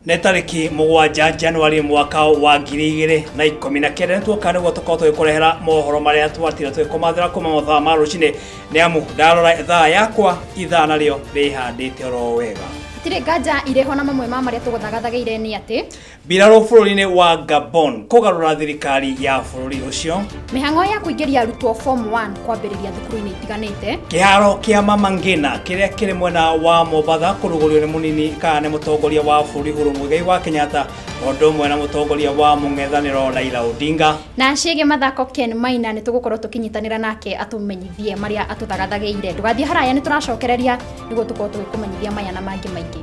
Nĩ tarĩki 7 Januari mwaka wa 2019. Nĩtuoka nĩguo tũkorwo tũgĩkũrehera mohoro marĩa twatira tũgĩkũmathĩra kuma mathaa ma rũcinĩ, nĩ amu ndarora ithaa yakwa ithaa narĩo rĩhandĩte oro wega. Hatirĩ nganja irĩho, na mamwe ma marĩa tũgũthagathagĩire nĩ atĩ mbirarũ bũrũri-inĩ wa Gabon kũgarũra thirikari ya bũrũri ũcio, mĩhang'o ya kũingĩria arutwo form 1 kwambĩrĩria thukuru-inĩ itiganĩte, kĩharo kĩa Mama Ngina kĩrĩa kĩrĩ mwena wa Mombatha kũrugũrio nĩ mũnini kana nĩ mũtongoria wa bũrũri Uhuru Muigai wa Kenyatta, o ũndũ ũmwe na mũtongoria wa mũng'ethanĩro Raila Odinga. Na ciĩgiĩ mathako, Ken Maina nĩ tũgũkorwo tũkĩnyitanĩra nake atũmenyithie marĩa atũthagathagĩire. Ndũgathiĩ haraya, nĩ tũracokereria nĩguo tũkorwo tũgĩkũmenyithia maya na mangĩ maingĩ.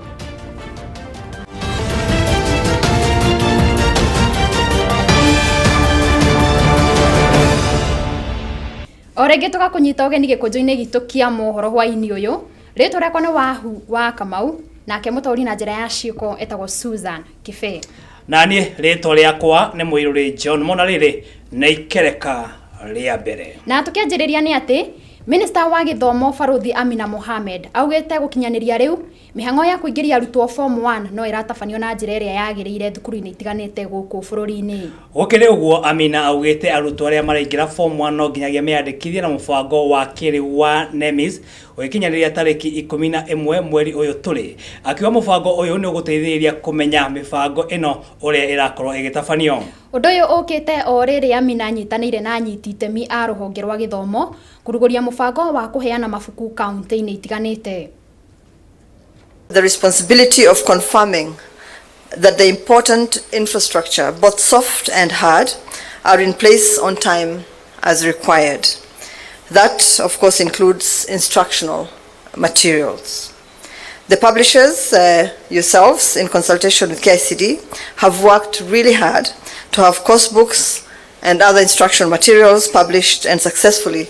O rĩngĩ tũgakũnyita ũgeni gĩkũnjo-inĩ gitũ kĩa mohoro hwaĩ-inĩ ũyũ. Rĩtwa rĩakwa nĩ Wahu wa Kamau, nake mũtaũri na njĩra ya ciĩko etagwo Susan Kĩbee. Na niĩ rĩtwa rĩakwa nĩ Mũirũrĩ John Mona. Rĩrĩ nĩ ikereka rĩa mbere. Na tũkĩanjĩrĩria nĩ atĩ Minista wa gĩthomo Barũthi Amina Mohamed augĩte gũkinyanĩria rĩu mĩhang'o ya kũingĩria arutwo form 1 no ĩratabanio na njĩra ĩrĩa yagĩrĩire thukuru-inĩ itiganĩte gũkũ bũrũri-inĩ. Gũkĩrĩ ũguo, Amina augĩte arutwo arĩa maraingĩra form 1 no nginyagia meyandĩkithie na mũbango wa kĩrĩu wa NEMIS ũgĩkinyanĩria tarĩki 11 mweri ũyũ tũrĩ. Akiuga mũbango ũyũ nĩ ũgũteithĩrĩria kũmenya mĩbango ĩno ũrĩa ĩrakorwo ĩgĩtabanio. Ũndũ ũyũ ũkĩte o rĩrĩ Amina anyitanĩire na anyiti itemi a rũhonge rwa gĩthomo kũrugũria mũbango wa kũheana mabuku kaunti-inĩ itiganĩte. The responsibility of confirming that the important infrastructure, both soft and hard, are in place on time as required. That, of course, includes instructional materials. The publishers, yourselves, in consultation with KICD, have worked really hard to have course books and other instructional materials published and successfully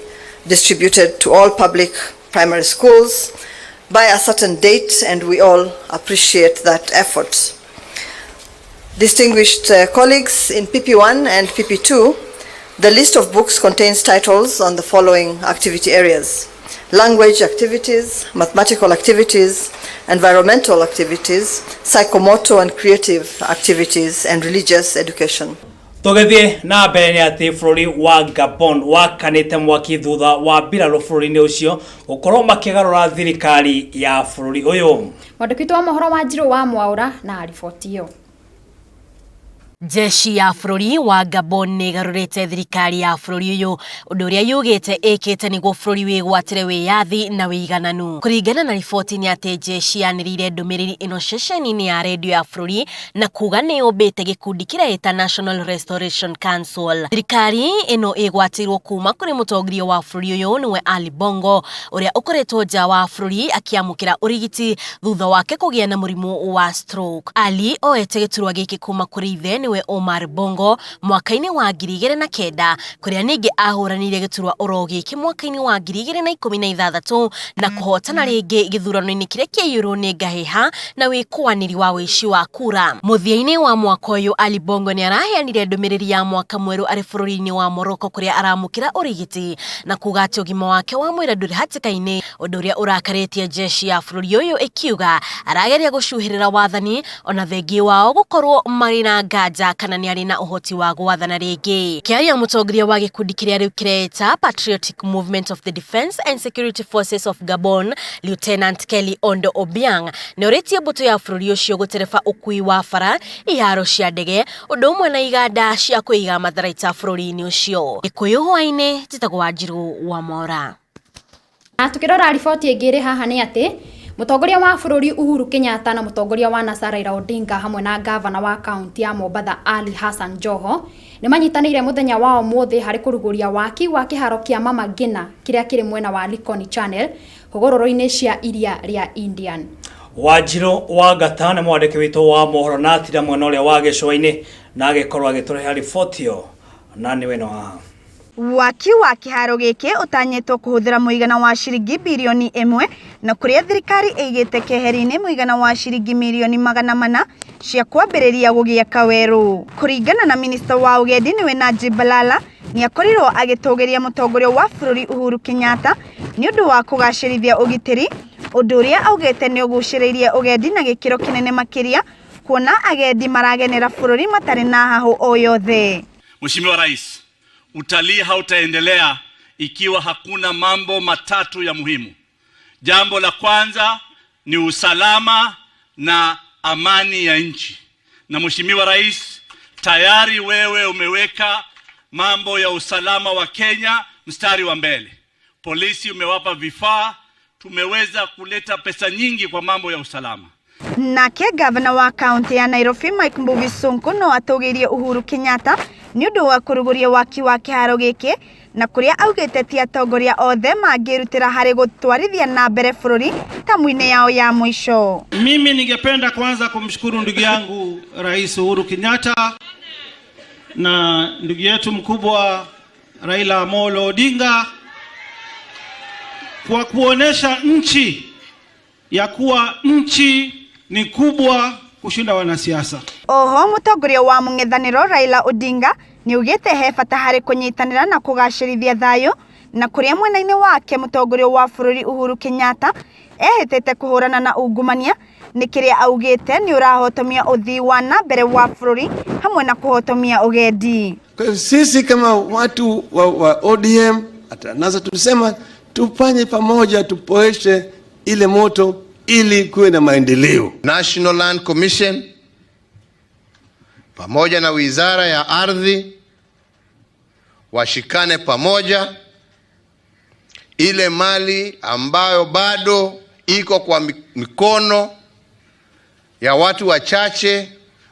distributed to all public primary schools by a certain date, and we all appreciate that effort. Distinguished colleagues, in PP1 and PP2, the list of books contains titles on the following activity areas: language activities, mathematical activities, environmental activities, psychomotor and creative activities, and religious education. Tũgĩthiĩ na mbere nĩ atĩ bũrũri wa Gabon wakanĩte mwaki thutha wa mbirarũ bũrũri-inĩ ũcio gũkorwo makĩgarũra thirikari ya bũrũri ũyũ. Mwandĩki witũ wa mohoro wa Njirũ wa Mwaũra na riboti ĩyo. Jeshi ya bũrũri wa Gabon nĩ ĩgarũrĩte thirikari ya bũrũri ũyũ, ũndũ ũrĩa yugĩte ĩkĩte nĩguo bũrũri wĩgwatĩre wĩyathi na wĩigananu. Kũringana na riboti nĩ atĩ jeshi yanĩrĩire ndũmĩrĩri ĩno ceceni-inĩ ya redio ya bũrũri na kuga nĩ yũmbĩte gĩkundi kĩreĩta National Restoration Council. Thirikari ĩno ĩgwatĩirwo kuma kũrĩ mũtongoria wa bũrũri ũyũ, nĩwe Ali Bongo, ũrĩa ũkoretwo nja wa bũrũri akĩamũkĩra ũrigiti thutha wake kũgĩa na mũrimũ wa stroke. Ali oete gĩturwa gĩkĩ kuma kũrĩ ithe, nĩwe Omar Bongo, mwaka-inĩ wa 2009, kũrĩa ningĩ ahũranĩire gĩturwa oro gĩkĩ mwaka-inĩ wa 2016 na kũhotana rĩngĩ gĩthurano-inĩ kĩrĩa kĩaiyũrwo nĩ ngahĩha na wĩkũanĩri wa ũici wa kura. Mũthia-inĩ wa mwaka ũyũ, Ali Bongo nĩ araheanire ndũmĩrĩri ya mwaka mwerũ arĩ bũrũri-inĩ wa Morocco kũrĩa aramũkĩra ũrigiti, na kuga atĩ ũgima wake wa mwĩrĩ ndũrĩ hatĩka-inĩ, ũndũ ũrĩa ũrakarĩtie jeshi ya bũrũri ũyũ ĩkiuga arageria gũcuhĩrĩra wathani, ona thengi wao gũkorwo marĩ na nganja kana nĩ arĩ na ũhoti wa gwathana rĩngĩ. Kĩaria mũtongoria wa gĩkundi kĩrĩa rĩu kĩreĩta Patriotic Movement of the Defence and Security Forces of Gabon, Lieutenant Kelly Ondo Obiang, nĩ orĩtie mbũtũ ya bũrũri ũcio gũtereba ũkui wa bara, iharo cia ndege, ũndũ ũmwe na iganda cia kũiga matharaita bũrũri-inĩ ũcio. Gĩkũyũ hwaĩ-inĩ, njĩtagwo Wanjirũ wa Mwaũra. Na tukĩrora riboti ĩngĩ ĩrĩ haha nĩ atĩ mũtongoria wa bũrũri Uhuru Kenyatta na mũtongoria wa NASA Raila Odinga hamwe na ngavana wa kaunti ya Mombatha Ali Hassan Joho nĩ manyitanĩire mũthenya wa ũmũthĩ harĩ kũrugũria waki wa kĩharo kĩa Mama Ngina kĩrĩa kĩrĩ mwena wa Likoni Channel hũgũrũrũ-inĩ cia iria rĩa Indian. Wanjirũ wa Ngata nĩ mwandĩki witũ wa mohoro na atira mwena ũrĩa wa gĩcũa-inĩ na agĩkorwo agĩtũrehera riboti ĩyo, na nĩwe no haha. Waki wa kĩharo gĩkĩ ũtanyĩtwo kũhũthĩra mũigana wa ciringi birioni 1, na kũrĩa thirikari ĩigĩte keheri-inĩ mũigana wa ciringi mirioni 400 cia kwambĩrĩria gũgĩaka werũ. Kũringana na minista wa ũgendi, nĩwe Najib Balala, nĩ akorirwo agĩtũgĩria mũtongoria wa bũrũri Uhuru Kenyatta nĩ ũndũ wa kũgacĩrithia ũgitĩri, ũndũ ũrĩa augĩte nĩ ũgucĩrĩirie ũgendi na gĩkĩro kĩnene makĩria. kuona agendi maragenera bũrũri matarĩ na hahũ o yothe. Mheshimiwa Rais, utalii hautaendelea ikiwa hakuna mambo matatu ya muhimu. Jambo la kwanza ni usalama na amani ya nchi. Na Mheshimiwa Rais, tayari wewe umeweka mambo ya usalama wa Kenya mstari wa mbele. Polisi umewapa vifaa, tumeweza kuleta pesa nyingi kwa mambo ya usalama. Nake gavana wa kaunti ya Nairobi Mike Mbuvi Sonko no atũgĩirie Uhuru Kenyatta nĩ ũndũ wa kũrugũria waki wa kĩharo gĩkĩ na kũrĩa augĩte ti atongoria othe mangĩrutĩra harĩ gũtwarithia na mbere bũrũri tamu-inĩ yao ya mũico. Mimi ningependa kwanza kumshukuru ndugu yangu Rais Uhuru Kenyatta na ndugu yetu mkubwa Raila Amolo Odinga kwa kuonesha nchi ya kuwa nchi ni kubwa kushinda wanasiasa. Oho mũtongoria wa mũng'ethanĩro Raila Odinga nĩaugĩte he bata harĩ kũnyitanĩra na kũgacĩrithia thayũ na kũrĩa mwena-inĩ wake mũtongoria wa bũrũri Uhuru Kenyatta ehĩtĩte kũhũrana na ungumania nĩ kĩrĩa augĩte nĩ ũrahotomia ũthii wa na mbere wa bũrũri hamwe na kũhotomia ũgendi. Kwa sisi kama watu wa ODM hata NASA tulisema tufanye pamoja, tupoeshe ile moto ili kuwe na maendeleo. National Land Commission pamoja na Wizara ya Ardhi washikane pamoja, ile mali ambayo bado iko kwa mikono ya watu wachache,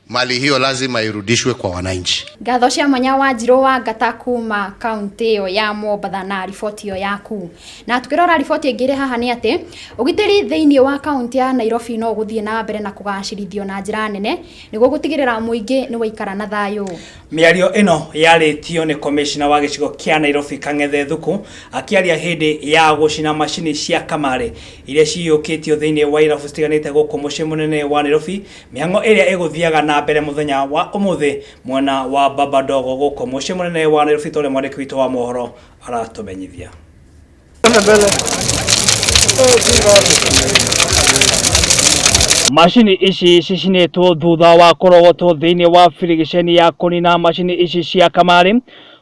mali hiyo lazima irudishwe kwa wananchi. Ngatho cia mwanya wa Njirũ wa Ngata kuma kaunti ĩyo ya Mombatha na riboti ĩyo yaku. Na tukĩrora riboti ĩngĩ ĩrĩ haha nĩ atĩ ũgitĩri thĩinĩ wa kaunti ya Nairobi no ũgũthiĩ na mbere na kũgacĩrithio na njĩra nene nĩguo gũtigĩrĩra mũingĩ nĩ waikara na thayũ. Mĩario ĩno yarĩtio nĩ komishina wa gĩcigo kĩa Nairobi Kang'ethe Thuku akĩaria hĩndĩ ya gũcina macini cia kamarĩ iria ciyũkĩtio thĩinĩ wa irabu citiganĩte gũkũ mũciĩ mũnene wa Nairobi, mĩhang'o ĩrĩa ĩgũthiaga na mbere mũthenya wa ũmũthĩ mwena wa Baba Ndogo gũkũ mũciĩ mũnene wa Nairobi, ta ũrĩa mwandĩki witũ wa mohoro aratũmenyithia. Macini ici cicinĩtwo thutha wa kũrogotwo thĩinĩ wa birigiceni ya kũnina macini ici cia kamarĩ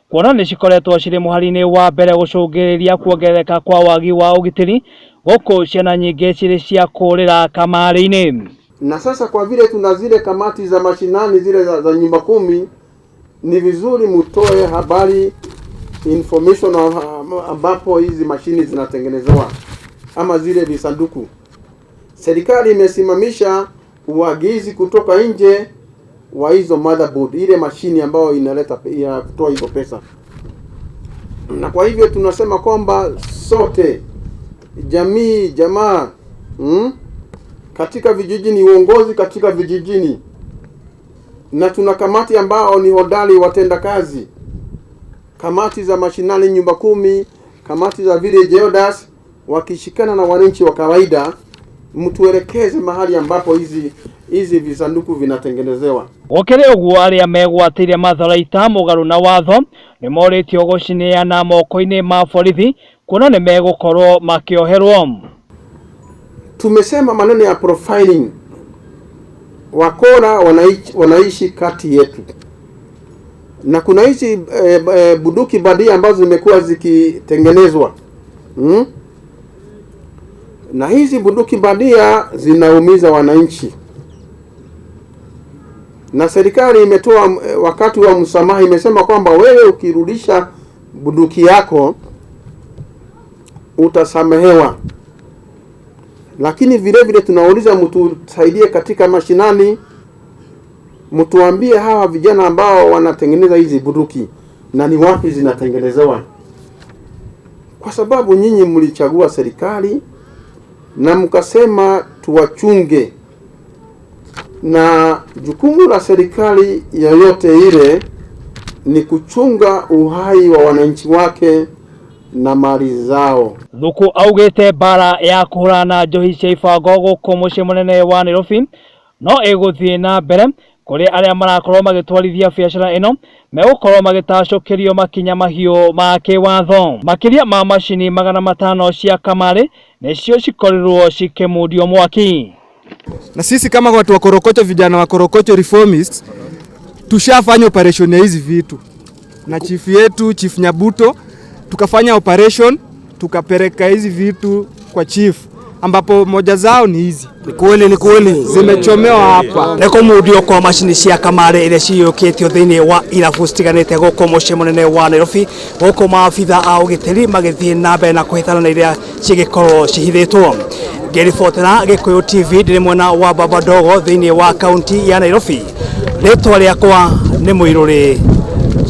kuona nĩ cikoretwo cirĩ mũhari-inĩ wa mbere gũcũngĩrĩria kuongerereka kwa wagi wa ũgitĩri gũkũ ciana nyingĩ cirĩ cia kũrĩra kamarĩ-inĩ. Na sasa kwa vile tuna zile kamati za mashinani zile za nyumba kumi, ni vizuri mutoe habari information ambapo hizi mashini zinatengenezewa ama zile visanduku. Serikali imesimamisha uagizi kutoka nje wa hizo motherboard, ile mashini ambayo inaleta ya kutoa hizo pesa. Na kwa hivyo tunasema kwamba sote jamii, jamaa, katika vijijini, uongozi katika vijijini, na tuna kamati ambao ni hodari watenda kazi, kamati za mashinani nyumba kumi, kamati za village elders, wakishikana na wananchi wa kawaida, mtuelekeze mahali ambapo hizi visanduku vinatengenezewa. Gũkĩrĩ ũguo arĩa megwatĩire matharaita mũgarũ na watho nĩmorĩtio gũcineana moko-inĩ ma borithi kuona nĩmegũkorwo makĩoherwo. Tumesema maneno ya profiling, wakora wanaishi kati yetu, na kuna hizi bunduki bandia ambazo zimekuwa zikitengenezwa, na hizi bunduki bandia zinaumiza wananchi, na serikali imetoa wakati wa msamaha, imesema kwamba wewe ukirudisha bunduki yako utasamehewa. Lakini vile vile tunauliza mtusaidie katika mashinani, mtuambie hawa vijana ambao wanatengeneza hizi bunduki na ni wapi zinatengenezewa, kwa sababu nyinyi mlichagua serikali na mkasema tuwachunge, na jukumu la serikali yoyote ile ni kuchunga uhai wa wananchi wake na mali zao. Thuku augĩte mbara ya kũhũrana njohi cia ibango gũkũ mũciĩ mũnene wa Nairobi no ĩgũthiĩ na mbere kũrĩ arĩa marakorwo magĩtwarithia biacara ĩno megũkorwo magĩtacũkĩrio makinya mahiũ ma kĩwatho. Makĩria ma macini 500 cia kamarĩ nĩcio cikorirwo cikĩmundio mwaki. Na sisi kama watu wa Korokocho, vijana wa Korokocho Reformists, tushafanya operation ya hizi vitu na chief yetu, Chief Nyabuto, tukafanya operation tukapeleka hizi vitu kwa chief, ambapo moja zao ni hizi. Ni kweli, ni kweli. Zimechomewa hapa. Nĩ kũmundio kwa macini cia kamarĩ iria ciyũkĩtio thĩinĩ wa irabu citiganĩte gũkũ mũciĩ mũnene wa Nairobi, gũkũ maabitha a ũgitĩri magĩthiĩ na mbere na kũhĩtana na iria cigĩkorwo cihithĩtwo. Ngĩribotera Gĩkũyũ TV ndĩrĩ mwena wa Baba Ndogo thĩinĩ wa kaunti ya Nairobi, rĩtwa rĩakwa nĩ Mũirũrĩ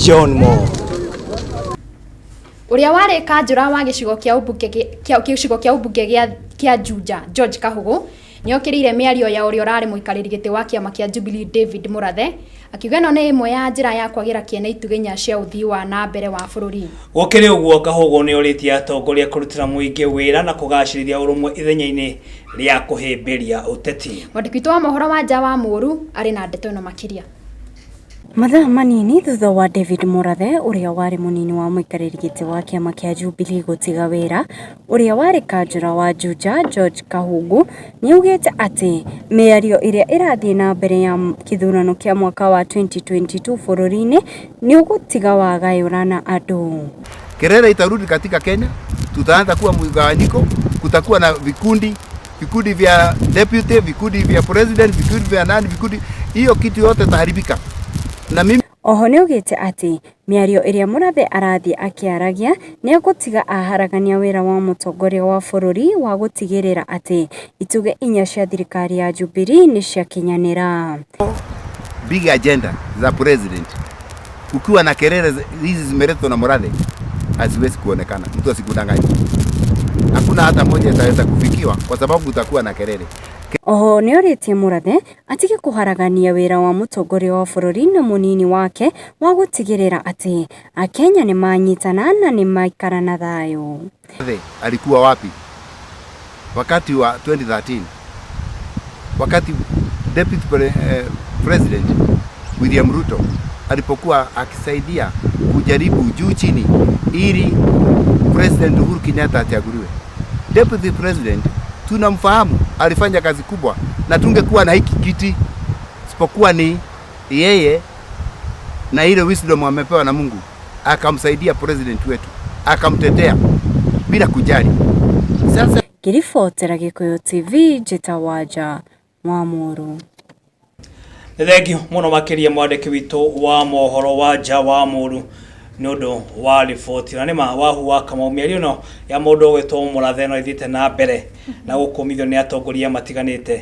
John Mo. Ũrĩa warĩ kanjũra wa gĩcigo kĩa ũmbunge kĩa gĩcigo kĩa ũmbunge gĩa kĩa Juja George Kahugu nĩokĩrĩire mĩario ya ũrĩa ũrarĩ mũikarĩri gĩtĩ wa kĩama kĩa Jubilee David Murathe akiuga ĩno nĩ ĩmwe ya njĩra ya kwagĩra kĩene itugĩ inya cia ũthii wa na mbere wa bũrũri. Gũkĩrĩ ũguo, Kahũgũ nĩorĩtie atongoria kũrutĩra mũingĩ wĩra na kũgacĩrithia ũrũmwe ithenya-inĩ rĩa kũhĩmbĩria ũteti. Mwandĩki witũ wa mohoro wa nja wa Mũũru arĩ na ndeto ĩno makĩria. Mathaa manini thutha wa David Murathe ũrĩa warĩ mũnini wa mũikarĩri gĩtĩ wa kĩama kĩa Jubilee gũtiga wĩra, ũrĩa warĩ kanjũra wa Juja George Kahungu nĩaugĩte atĩ mĩario ĩrĩa ĩrathiĩ na mbere ya kĩthurano kĩa mwaka wa 2022 bũrũri-inĩ nĩũgũtiga wagayũrana andũ. Kelele itarudi katika Kenya, tutaanza kuwa mgawanyiko, kutakuwa na vikundi, vikundi vya deputy, vikundi vya president, vikundi vya nani, vikundi hiyo kitu yote itaharibika. Na mimi Oho nĩaugĩte atĩ mĩario ĩrĩa Murathe arathiĩ akĩaragia nĩegũtiga aharagania wĩra wa mũtongoria wa bũrũri wa gũtigĩrĩra atĩ itugĩ inya cia thirikari ya Jubilee nĩciakinyanĩra. Big agenda za president, ukiwa na kelele hizi zimeletwa na Murathe haziwezi kuonekana, mtu asikudanganye. Hakuna hata moja itaweza kufikiwa kwa sababu utakuwa na kelele. Oho nĩorĩtie Murathe atige kũharagania wĩra wa mũtongoria wa bũrũri na mũnini wake wa gũtigĩrĩra atĩ akenya nĩmanyitana na nĩmaikara na thayũ. Murathe alikuwa wapi wakati wa 2013 wakati deputy president William Ruto alipokuwa akisaidia kujaribu juu chini ili President Uhuru Kenyatta achaguliwe? Deputy President tunamfahamu, alifanya kazi kubwa na tungekuwa na hiki kiti isipokuwa ni yeye na ile wisdom amepewa na Mungu, akamsaidia president wetu, akamtetea bila kujali. Sasa Ngĩribotera Gĩkũyũ TV njĩta Wanja Mwamũru. Nĩ thengio mũno makĩria mwandĩki witũ wa mohoro wa nja wa Mũru nĩ ũndũ wa riboti. Na nĩma wahu wa Kamau, mĩario ĩno ya mũndũ ũgwĩtwo Mũrathe no ĩthiĩte na mbere na gũkũmithio nĩ atongoria matiganĩte,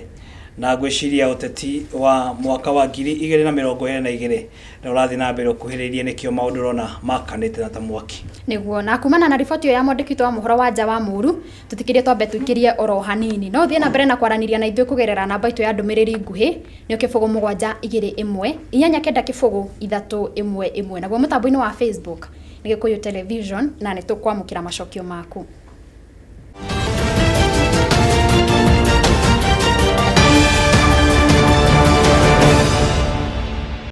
na ngwĩciria ũteti wa mwaka wa 2022 nĩ ũrathiĩ na mbere ũkuhĩrĩirie, nĩkĩo maũndũ ũrona makanĩte na ta mwaki. Nĩguo, na kumana na riboti ĩyo ya mwandĩki witũ wa mohoro wa nja wa Mũru, tũtikĩrie twambe tũikĩrie oro hanini. No ũthiĩ na mbere na kwaranĩria na ithuĩ kũgerera namba itũ ya ndũmĩrĩri nguhĩ, nĩyo 0721890311, naguo mũtambo-inĩ wa Facebook nĩ Gĩkũyũ Television, na nĩ tũkwamũkĩra macokio maku.